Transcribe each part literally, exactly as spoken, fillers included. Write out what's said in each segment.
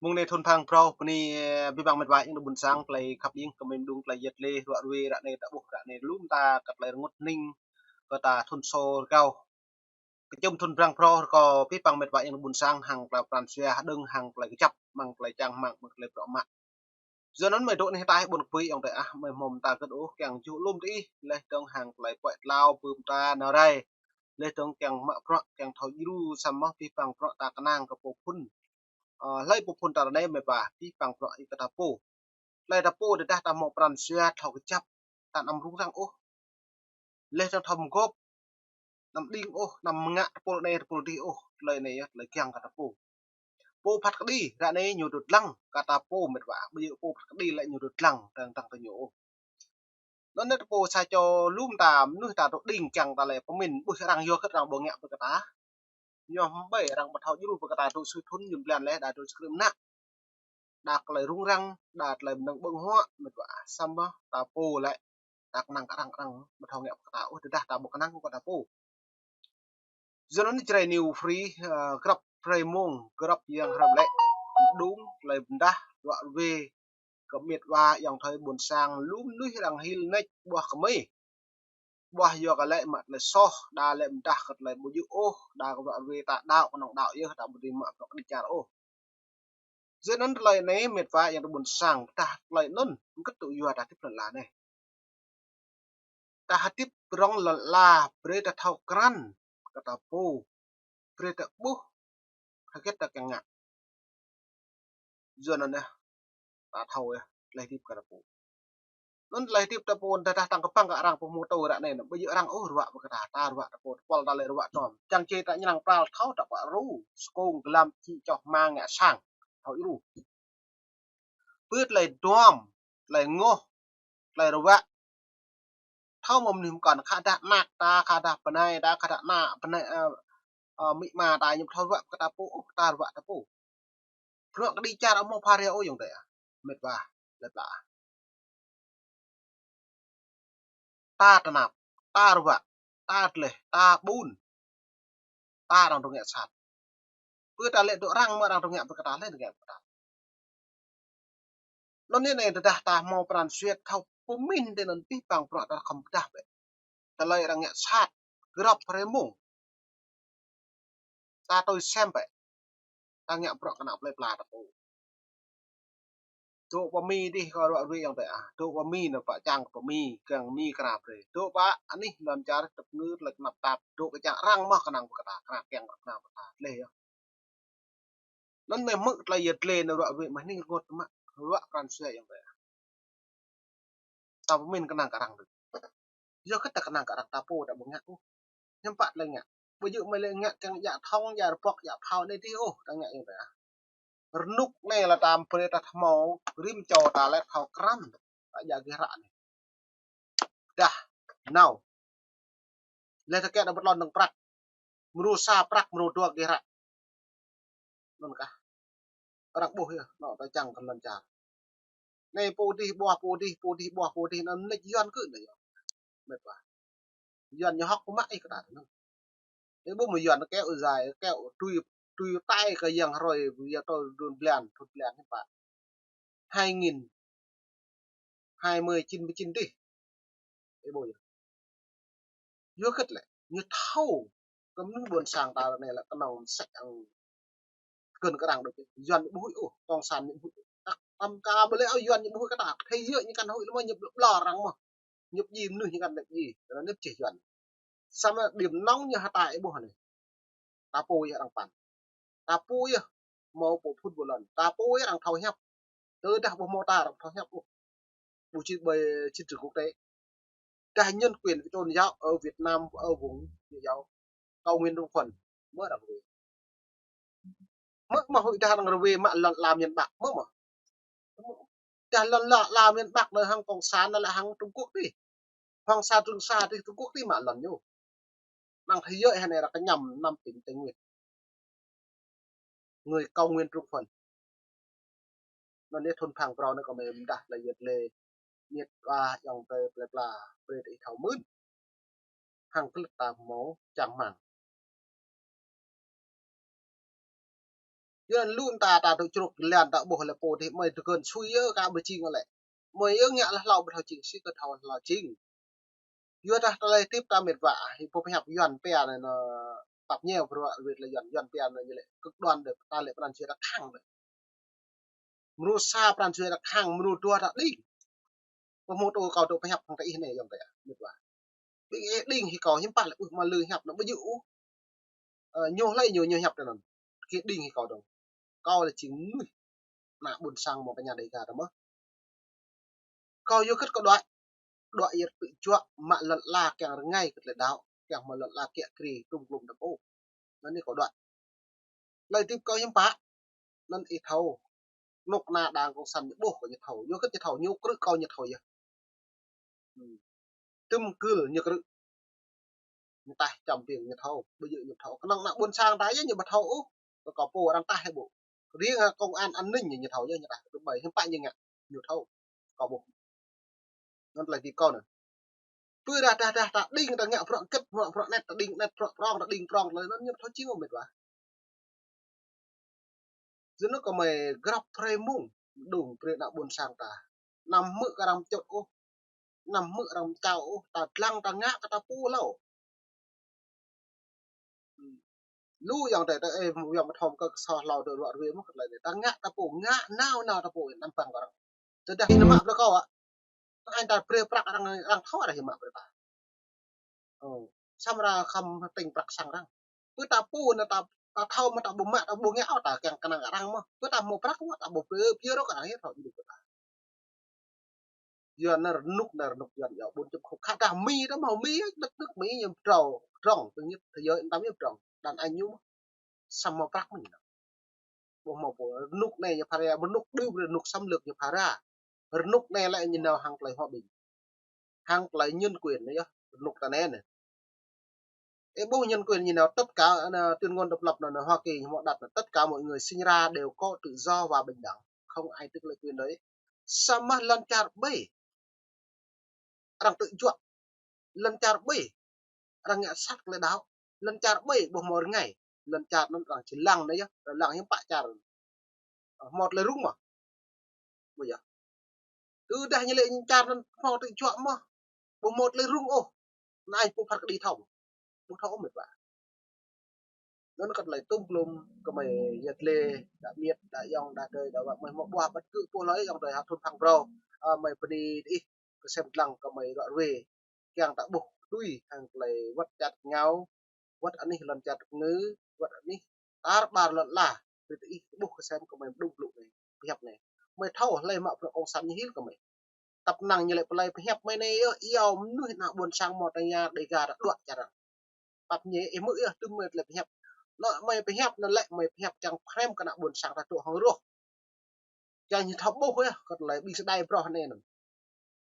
Mơ̆ng anai thun phang prŏ, bơni, ơ, abih bang met wa ayŏng adơi ƀuôn sang, tơlơi khăp ing kơ mơ̆ng mơdung, tơlơi yet lĕ, ruă ruê ră anai ta ƀuh ră anai lŏm ta kơ tơlơi rơngot hning, kơ ta thun sô rơgao. Kơčŭm thun phang prŏ rơkâo abih bang met wa ayŏng adơi ƀuôn sang, hăng tơlơi pran jua hơđong, hăng tơlơi kơjăp, mơ̆ng tơlơi čang rơmang, mơ̆ng tơlơi prŏ mă. Yua anŭn mơi dŏ anih ataih ƀôn kơpui ayŏng adơi ah, mơi hmâo mơta gơ̆t ôh, kiăng juh lŏm tơ ih, laih dơ̆ng hăng tơlơi puăi tlao, bưp ta nao rai. Laih dơ̆ng kiăng mă prŏ, kiăng thâo djru, samơ̆ abih bang prŏ ta kơnang kơ pô phŭn. Ơ, hlơi pô phŭn ta ră anai met wa, abih bang prŏ ih kơ ta pô. Tơlơi ta pô tơdah ta hmâo pran jua thâo kơjăp, ta anăm rŭng răng ôh. Laih dơ̆ng thâo mơgôp, anăm đing ôh, anăm mơngă tơpul anai tơpul adih ôh, tơlơi anai yơh, tơlơi kiăng kơ ta pô. Pô phat kơđi, ră anai ñu dŏ dlăng, kơ ta pô met wa, ƀu djơ̆ pô phat kơđi lĕ ñu dŏ dlăng, dang dang tơ ñu ôh. Anŭn anai ta pô sa čô lŏm ta, mơnuih ta dŏ đing kiăng ta lĕ pơmĭn, ƀuh arăng yua hơget arăng ƀu ngă brơi kơ ta. Ñu hơmâo ƀai arăng ƀu thâo djru brơi kơ ta dŏ sui thun ñu blan laih, đa dŏ sui krư̆ mơnă. Đa tơlơi rŭng răng, đa tơlơi mơnơ̆ng ƀơ̆ng huă, met wa, samơ̆ ta pô lĕ, ta kơnang kơ arăng, arăng ƀu thâo ngă brơi kơ ta ôh, tơdah ta ƀu kơnang kơ ta pô. Yua anŭn Jrai New Free, ơ, grăp hrơi mông, grăp yang hrăm lĕ, mơdung, tơlơi pơdah, ruă ruê, kơ met wa ayŏng adơi ƀuôn sang, lŏm mơnuih arăng hil nač ƀuah kơ mơi. Ƀuah yua kơ lĕ mă tơlơi soh, đa lĕ pơdah kơ tơlơi ƀu djơ̆ ôh, đa kơ ruă ruê ta đaŏ, kơnơ̆ng đaŏ yơh, ta ƀu dưi mă prŏ kơđi čar ôh. Yua anŭn tơlơi anai met wa ayŏng adơi ƀuôn sang, tah tơlơi anŭn, mơ̆ng kơ̆t tŭ yua ta hơdip lŏn ala anai. Ta hơdip rŏng lŏn ala, brơi ta thâo krăn, kơ ta pô, brơi ta ƀuh, hơget ta kiăng ngă. Yua anŭn yơh, ta thâo yơh, tơlơi hơdip kơ ta pô. Anŭn tơlơi hơdip ta pô, tơdah tăng kơpăng kơ arăng pơhmutu ră anai, ƀu djơ̆ arăng ôh ruă brơi kơ ta, ta ruă ta pô, tơpul ta lĕ ruă tơm. Čang či ta ñrăng pral thâo ta pă ru, skông, gơlam, či, čoh, rơma, ngă sang, thâo ru. Pơ tơlơi duăm, tơlơi rơngoh, tơlơi ruă. Thâo mơ̆ mơnuih mơkŏn, khă dah ană ta, khă dah bơnai ta, khă dah ană bơnai, ơ, ơ, amĭ ama ta ñu ƀu thâo ruă kơ ta pô ôh, ta ruă ta pô. Bruă kơđi čar ƀu hmâo phara ôh ayŏng adơi ah, met wa, lĕ pla. Ta tơnap, ta ruă, ta dleh, ta ƀun, ta arăng dŏ ngă sat. Pơ ta lĕ dŏ arăng mơ̆ arăng dŏ ngă brơi kơ ta, lĕ dŏ ngă brơi kơ ta. Anŭn anai tơdah ta hmâo pran jua thâo pơmĭn tui anŭn abih bang bruă ta khŏm pơdah bĕ. Tơlơi arăng ngă sat, grăp hrơi mông. Ta tui sem bĕ. Ta ngă bruă kơnang plơi pla ta pô. Dŏ pơ Mi dih kơ ruă ruê ayŏng adơi ah. Dŏ pơ Mi anŭn pă čang pơ Mi, kiăng Mi krăp brơi. Dŏ pơ anih lŏn čar tơpơngư tơlơi tơnap tap. Dŏ kơ čang arăng mơ̆ kơnang brơi kơ ta, krăp kiăng kơnang brơi kơ ta. Dleh yơh. Anŭn mơ̆ hmư̆ tơlơi yet lĕ anŭn ruă ruê mơ̆ hning rơngot mă ruă pran jua ayŏng adơi ah. Ta pơmĭn kơnang kơ arăng đôč. Yua hơget ta kơnang kơ arăng, ta pô ta ƀu ngă ôh. Hiư̆m pă tơlơi ngă. Ƀu djơ̆ mơi lĕ ngă kiăng djă thŏng, djă rơbŏk, djă phao anai adih ôh, ta ngă ayŏng adơi ah. Rơnŭk anai lĕ ta brơi ta hmâo, rĭm čô ta lĕ thâo krăn, ta djă gih ră anai. Dah, nao. Lĕ ta kiăng đa ƀơ̆t lŏn dơ̆ng prăk. Mrô sa prăk, mrô dua gih ră. Anŭn kah. Arăng ƀuh yơh, anŏ ta čang kơ lŏn čar. Anai pô dih ƀuah pô dih, pô dih ƀuah pô dih, anŭn mơneč Yuan kơ anai yơh. Met wa. Yuan ñu hŏk mă ih kơ ta anŭn. Ih ƀuh mơ̆ Yuan kéo dài, kéo tui, tui tai kơ yang hrơi, ya tôi đun blan, thut blan hiư̆m pă. Hai nghìn hai mươi chín mươi chín dih. Ih ƀuh yơh. Yua hơget lĕ, ñu thâo, kơ mơnuih ƀôn sang ta anai lĕ kơnơ̆ng mơsĕ ang kơn kơ arăng đôč. Yuan ñu ƀu huĭ ôh, cộng sản ñu ƀu huĭ ôh. Ăh, tăm ka ƀu lĕ ôh Yuan ñu ƀu huĭ kơ ta, thế giới ñu kăn huĭ lĕ mơ̆ ñu ƀlŏr arăng mơ̆. Ñu djai mơnuih ñu kăn djai, kơ anŭn ñu pơjeh Yuan. Samơ̆ điểm nóng ñu hơtai ih ƀuh anai. Ta pô yơh arăng păn. Ta pô yơh hmâo pô phŭn ƀu lŏn. Ta pô yơh arăng thâo hiăp. Tơdah ƀu hmâo ta arăng thâo hiăp ôh. Ƀu či ƀơi chiến trường quốc tế. Dah nhân quyền với tôn giáo ở Việt Nam, ở vùng Việt Giáo, Cao Nguyên Trung Phần, mơ̆ arăng rơwê. Mơ̆ mơ̆ huĭ dah arăng rơwê mă lŏn ala miền Bắc, mơ̆ mơ̆. Dah lŏn ala, ala miền Bắc anai hăng cộng sản anai lĕ hăng Trung Quốc dih. Hoàng Sa Trường Sa dih Trung Quốc dih mă lŏn ñu. Năng thế giới anai arăng kơñăm năm tỉnh Tây Nguyên. Người Cao Nguyên Trung Phần. Anŭn yơh thun phang prŏ anai kơ mơi pơdah tơlơi yet lĕ, met wa ayŏng adơi plơi pla, brơi ta ih thâo mơ̆n. Hăng kơlĭt ta hmâo čang rơmang. Yua anŭn lu ta, ta tŭ čruk lan ta ƀuh lĕ pô dih, mơi tơgơn sui yơh ka ƀu jing lĕ. Mơi yơh ngă lă hlâo ƀu thâo jing, si kơ thâo hlâo jing. Yua dah tơlơi tip ta met wa, hi pô pơhiăp Yuan pia anai nơ, pap ñeo bruă wet lĕ Yuan, Yuan pia anai ñu lĕ kơk đuan đĕ, ta lĕ pran jua ta khăng đĕ. Mrô sa pran jua ta khăng, mrô dua ta đing. Pơhmô tô kâo tô pơhiăp hăng ta ih anai yŏng ta met wa. Ƀing ih đing hi kâo hiư̆m pă lĕ, ƀuh mă lư hiăp anŭn ƀu djơ̆ ôh. Ơ, ñu hlơi ñu, ñu hiăp tơ anŭn. Kơ đing hi kâo dong. Kâo lĕ jing mơnuih ană ƀôn sang mơ̆ng tơña Dêga ta mơ̆. Kâo yua kơ kâo đuaĭ, đuaĭ yơh tŭ juă mă lŏn ala kiăng rơngai kơ tơlơi đaŏ, kiăng mă lŏn ala kiă kriê tŭm klŭm ta pô. Anŭn anai kâo đuaĭ. Tơlơi tip kâo hiư̆m pă, anŭn ih thâo. Nuk na đang kông săn ñu ƀuh kơ ñu thâo. Yua kơ ñu thâo, ñu krư̆ kâo ñu thâo yơh. Hmm. Tŭm kưl ñu krư̆. Ñu taih čăm piêng ñu thâo, ƀu djơ̆ ñu thâo. Kơnơ̆ng ană ƀôn sang ta yơh ñu ƀu thâo ôh. Kơ kâo pô arăng taih ƀu. Riêng công an an ninh ñu thâo yơh ñu taih. Tơƀai hiư̆m pă ñu ngă, ñu thâo. Kâo ƀuh. Anŭn tơlơi tip kâo anŭn. Pơ dah, dah, dah, ta đing ta ngă bruă gĕt, bruă, bruă anet, ta đing anet, bruă prŏng, ta đing prŏng, tơlơi anŭn ñu thâo jing ôh met wa. Yua anŭn kơmơi grăp hrơi mông, đung brơi ană ƀôn sang ta. Anăm hmư̆ kơ arăng pơčut ôh. Anăm hmư̆ arăng pơčao ôh, ta lăng ta ngă kơ ta pô hlâo. Lu yŏng tơ, tơ, ơ, yŏng mơthom kơ soh hlâo tơ ruă ruê mơ̆ kơ tơlơi anai. Ta ngă ta pô, ngă nao nao ta pô, anăm păng kơ arăng. Tơdah ih nao mă brơi kâo ă. Tơ anai ta brơi prăk arăng, arăng thâo dah ih mă brơi ta. Ơ, samơ̆ arăng khŏm tĭng prăk sang arăng. Pơ ta pô anai ta, ta thâo mơ̆ ta ƀu mă, ta ƀu ngă ôh, ta kiăng kơnang arăng mơ̆. Pơ ta hmâo prăk mơ̆ ta ƀu brơi, pia rŏk arăng yơh thâo djru kơ ta. Yua anŭn rơnŭk, anŭn rơnŭk Yuan yơh, ƀôn čŭp khŭk khă dah Mi ta hmâo Mi, đất nước Mi ñu pơdrŏng, pơdrŏng, pơngit thế giới tam ñu pơdrŏng, đàn anh ñu mơ̆. Samơ̆ prăk mơ̆n ñu. Ƀuh hmâo pô, rơnŭk anai ñu phara, rơnŭk đưm, rơnŭk xâm lược ñu phara. Rơnŭk anai lĕ ñu nao hăng tơlơi hòa bình. Hăng tơlơi nhân quyền anai yơh, rơnŭk ta anai anai. Ơ, ƀuh nhân quyền ñu nao tất cả, anai, tuyên ngôn độc lập anai, anai, Hoa Kỳ ñu hmâo đặt anai, tất cả mọi người sinh ra đều có tự do và bình đẳng. Không ai tước lấy quyền đấy. Samơ̆ lŏn čar ƀai. Arăng tŭ juă. Lŏn čar ƀai. Arăng ngă sat kơ tơlơi đaŏ. Lŏn čar ƀai ƀu hmâo rơngai. Lŏn čar anŭn arăng či lăng anai yơh. Lăng hiư̆m pă čar. Ơ, hmâo tơlơi rŭng mơ̆. Ƀu yơh. Tơdah ñu lĕ čar anŭn hmâo tŭ juă mơ̆. Ƀu hmâo tơlơi rŭng ôh. Anai pô phat kơđi thâo. Ƀu thâo ôh met wa. Anŭn kơ tơlơi tŭm klŭm kơmơi yăt lĕ, đa miêt, đa yŏng, đa adơi, đa wă, mơi hmâo ƀuah ƀăt kơ pô hlơi yŏng adơi hă thun phang brâo. Ơ, mơi bơni ih kơsem lăng kơmơi ruă ruê. Kiăng ta ƀuh tui hăng tơlơi wơ̆t čar ngao, wơ̆t anih lŏn čar ngư, wơ̆t anih tar ƀar lŏn ala. Brơi ih ƀuh kơsem kơmơi mơđung blŭ anai, pơhiăp anai. Mơi thâo hlơi mă bruă kông săn ñu hil kơmơi. Tăp năng ñu lĕ pơlai pơhiăp mơi anai yơh, iâu mơnuih ană ƀôn sang mơ̆ tơña Dêga ta đuaĭ čar arăng. Pap ñe ih hmư̆ yơh tŭm mơi tơlơi pơhiăp. Lŏ mơi pơhiăp anŭn lĕ mơi pơhiăp čang phrem kơ ană ƀôn sang ta tŭ hăng rŏh. Čang ñu thâo ƀuh yơh kơ tơlơi ƀing sơdai brŏh anai anŭn.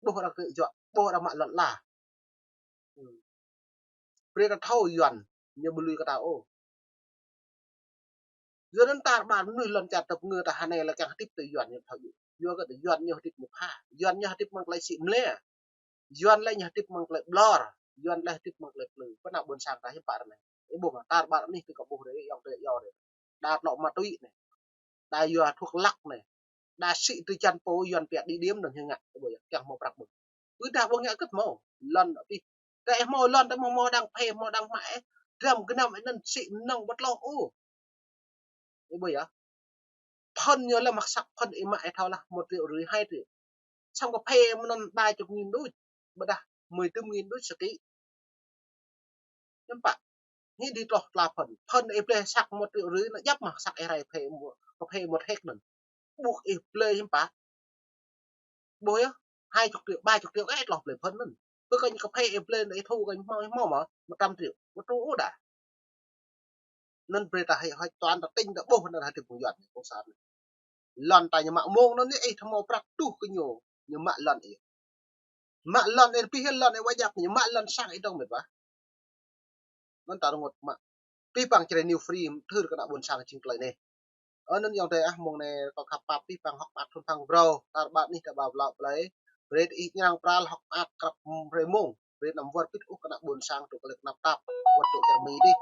Ƀuh arăng tŭ juă, ƀuh arăng mă lŏn ala. Hmm. Brơi ta thâo Yuan ñu ƀu lui kơ ta ôh. Yua anŭn tar ƀar mơnuih lŏn čar tơpơngư ta hơnai lĕ kiăng hơdip tui Yuan ñu thâo djru. Yua kơ Yuan ñu hơdip ñu pha. Yuan ñu hơdip mơ̆ng tơlơi sĭ mlĕ. Yuan lĕ ñu hơdip mơ̆ng tơlơi ƀlŏr. Yuan lĕ hơdip mơ̆ng tơlơi plư. Pơ ană ƀôn sang ta hiư̆m pă ră anai. Ih ƀuh mơ̆ tar ƀar anih tui kâo ƀuh rai yŏng adơi yua rai. Đa tlŏ ma túy anai. Đa yua thuốc lắc anai. Đa sĭ tui čan pô Yuan pia địa điểm anŭn hiư̆m ngă. Ih ƀuh yơh, kiăng hmâo prăk ƀuh. Ƀu dah ƀuh ngă kơ̆t hmâo. Lŏn abih. Tơ ih hmâo lŏn, tơ hmâo, hmâo đang phê, hmâo đang mă ih. Dram gơnam ih anŭn sĭ mơnơ̆ng ƀu tloh ôh. Ih ƀuh yơh. Phŭn ñu lăm hơsăk phŭn ih mă ih thâo lah một triệu rưỡi, hai triệu. Samơ̆ kơ phê mơnơ̆ng ba chục nghìn đôč. Ƀôdah mười lăm nghìn đôč sơkĭ. Hiư̆m pă. Ñu dĭ tloh tla phŭn. Phŭn ih blơi hơsăk một triệu rưỡi anŭn djăp mơ̆ hơsăk ih rai phê một, kơ phê một héc anŭn. Ƀuh ih blơi hiư̆m pă. Ƀuh yơh, hai chục triệu, ba chục triệu kơ ih tloh blơi phŭn anŭn. Pơ kơ ñu kơ phê ih blơi anŭn ih thu kơ ñu hmâo, hmâo mơ̆ một trăm triệu. Ƀu tŭ ôh đa. Anŭn brơi ta hơ̆ hơ̆ tuan ta tĭng ta ƀuh anŭn hơdip mơ̆ng Yuan kông săn. Lŏn ta ñu mă mông anŭn ih thâo hmâo prăk tuh kơ ñu, ñu mă lŏn ih. Mă lŏn ih pih lŏn ih wă djăp ñu mă lŏn sang ih dong met wa. Anŭn ta rơngot mă. Pih păng Jrai New Free thâo kơ ană ƀôn sang jing tơlơi anai. Ơ, anŭn yŏng adơi ah, mông anai kâo khăp pap pih păng hơ̆k mơak thun phang brâo, tar ƀar anih ta ba blŏ plơi. Brơi ih ñrăng pral hơ̆k mơak krăp hrơi mông. Brơi anăm wơr bĭt ôh kơ ană ƀôn sang tŭ kơ lĕ kơnăp tap. Wơ̆t tŭ čar Mi dih.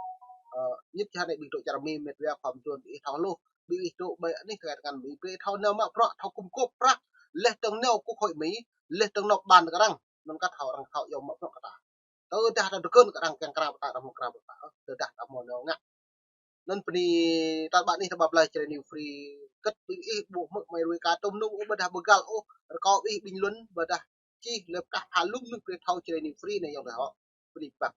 Ơ, ñit čar anai ƀing tŭ čar Mi met wa khŏm tuan ih thâo hluh. ƀing ih dŏ ƀơi anih tơkai tơngan Mi, brơi thâo nao mă bruă, thâo kŭm gŏp prăk, laih dơ̆ng nao kơ hội Mi, laih dơ̆ng nao ban kơ arăng, anŭn kah thâo arăng thâo iâu mă bruă kơ ta. Tơdah ta dơgơ̆n kơ arăng kiăng kra pơtă, arăng mơ̆ng kra pơtă, tơdah ta hmâo nao ngă. Anŭn bơni ta ƀă anih ta ƀă plơi Jrai New Free, kơ̆t ƀing ih ƀu hmư̆ mă ruai kơ tơm nung ôh, ƀôdah bơgăl ôh, rơkâo ih bình luận, ƀôdah čih lĕ pơkah pha lŭm mơnuih brơi thâo Jrai New Free anai yơh dah hŏ. Bơni bang.